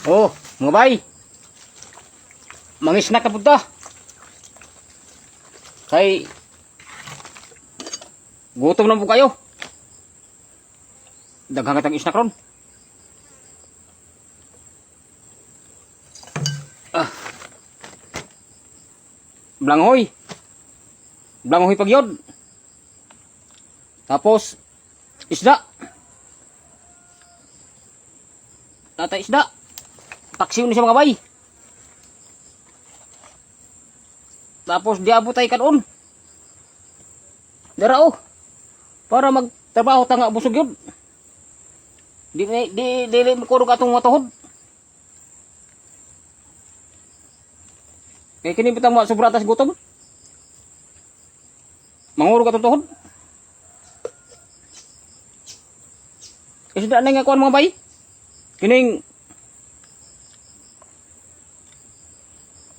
Oh, mga bay. Mangisnak na punta. Kay gutom na po kayo. Daghang katang isnak ron. Ah. Blanghoy. Blanghoy pagyod. Tapos isda. Tatay isda. Paksiw ni siya, mga bay. Tapos diabot tayo kanon. Dara oh. Para magtrabaho ta nga busog yun. Di di dili mo kurog atong matuhod. Kay kini bitang mo sobra tas gutom. Mangurog atong tuhod. Isda na nga kuan, mga bay. Kining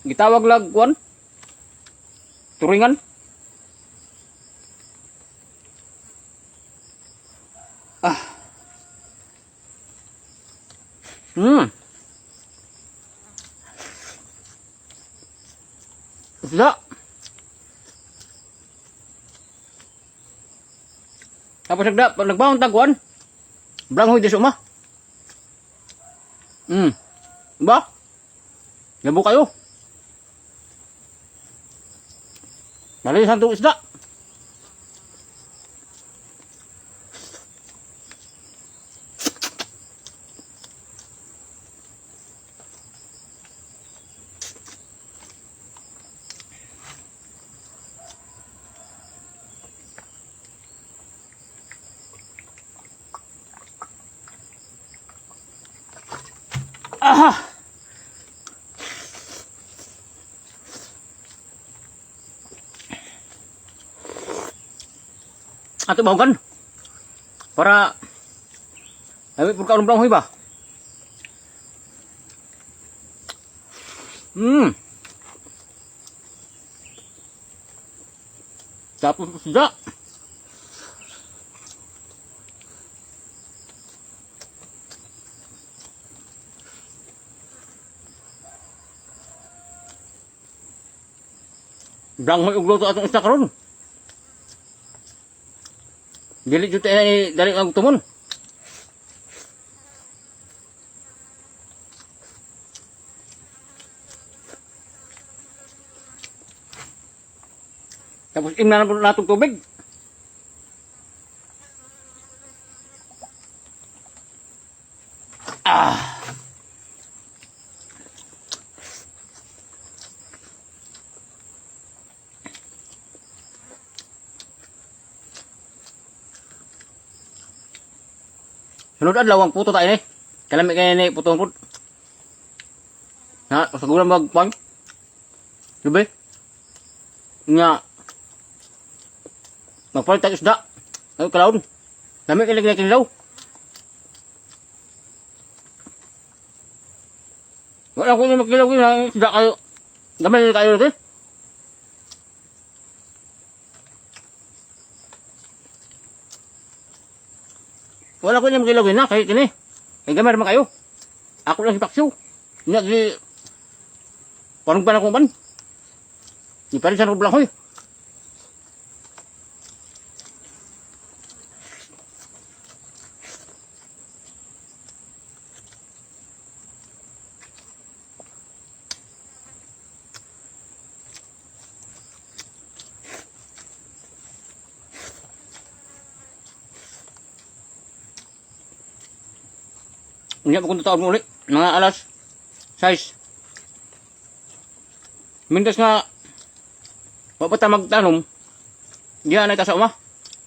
gitawag lag kuan. Turingan. Ah. Isda. Tapos nagda, nagbaon tagwan. Blanghoy di suma. Ba? Labo kayo. Malisan itong isda. Aha! Ato bahugan. Para ay pud kaon blanghoy ba? Tapos isda. Blanghoy ug luto atong isda karon. Dili jud ay dali ang tumon. Tapos imna na po natong tubig. Ah. Sunod adlaw ang puto tayo ni. Kalami kay ni puto pud. Na, sa gulang magpang. Lubi. Nga. Magpalit tayo isda. Ay, kalaon. Lami kay lagi kinilaw. Wala ko na magkilaw kini isda kayo. Gamay kayo rin. Wala ko na magkilaw na kay kini. Kay gamay man kayo. Ako lang si Paksiw. Nya si Parang pa na kung ban. Di pa rin sa rublang hoy. Unya pa kung taon mo ulit. Mga alas 6. Mintas nga wa pa ta magtanom. Diyan na ta sa uma.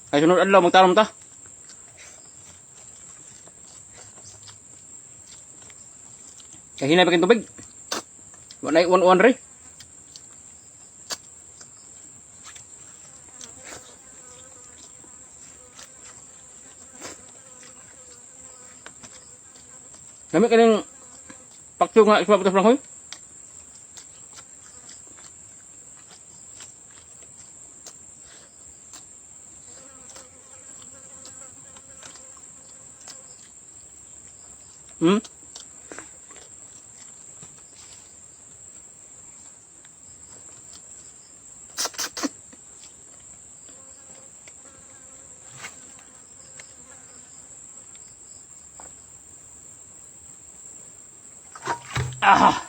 Kay sunod adlaw magtanom ta. Kay hinay pa kin tubig. Wa na uwan-uwan re. Lami kaning paksiw nga ispa putas lang hoy. Ah.